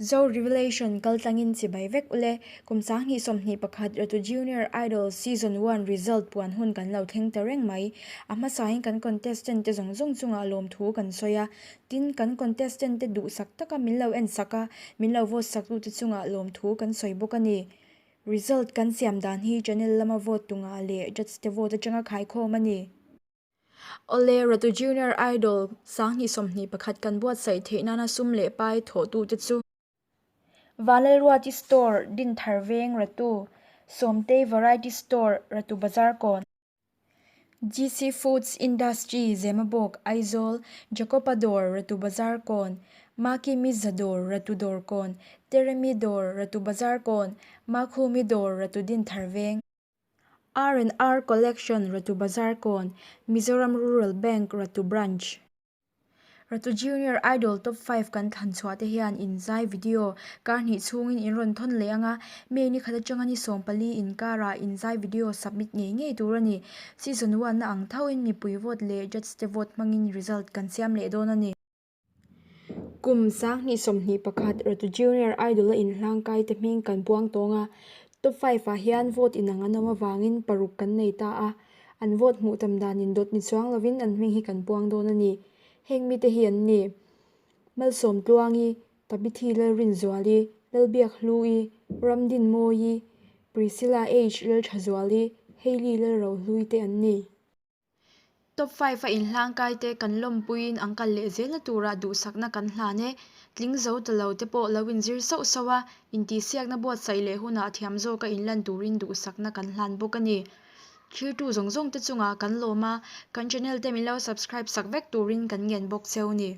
Zo Revelation kaltlangin chibai vek ule, kum 2021 Ratu Junior Idol Season One result puan hun kan lo thleng ta reng mai. A hmasain kan contestant te zawng zawng chungah lawmthu kan sawi a, tin kan contestant te duhsak taka min lo ensak a, min lo vote sak tute chungah lawmthu kan sawi bawk a ni. Result kan siam dan hi channel lama vote tungah leh judge te vote atanga khaikhawm a ni. Awle, Ratu Junior Idol 2021 kan buatsaih theih nana sum leh pai thawhtute chu. Vanlalruati Store, Dinthar Veng, Ratu, Sawmtei Variety Store, Ratu Bazar Kawn. GC Foods Industry, Zemabawk, Aizawl, Jacob-a Dawr, Ratu Bazar Kawn, Maki Miza Dawr, Ratu Dawr Kawn, Teremi Dawr, Ratu Bazar Kawn, Makhumi Dawr, Ratu Dinthar Veng. R and R Collection, Ratu Bazar Kawn, Mizoram Rural Bank, Ratu Branch. Ratu Junior Idol Top 5 kan thlan chhuah te hian inzai video kar hnih chhungin in rawn thawn leh ang a, May ni khat atanga ni 14 inkarah inzai video submit ngei ngei tur a ni. Season 1 na ang thoin mipui vote leh judge te vote hmangin result kan siam leh dawn a ni. Kum 2021 Ratu Junior Idol a inhlangkai te hming kan puang tawng a, Top 5 ah hian vote inang an awm avangin paruk kan nei ta a, an vote hmuh tam dan indawt ni chuang lovin an hming hi kan puang dawn a ni. Heng mite hi an ni, Malsawm Tluangi, Tabithi Lalrinzuali, Lalbiak Hlui, Ramdin Mawi, Priscilla H Lalthazuali, Hailey Lalrohlui te an ni. Top 5 a inhlangkai te kan lawmpuiin an kal leh zelna turah duhsakna kan hlan e. Tling zo ta lo te pawh lo inzir sauh sauh a, intihsiakna buatsaih leh hunah thiam zawka inlan turin duhsakna kan hlan bawk a ni. Thirtu zawng zawng te chungah kan lawm a, kan channel te min lo subscribe sak vek turin kan ngen bawk cheu ni.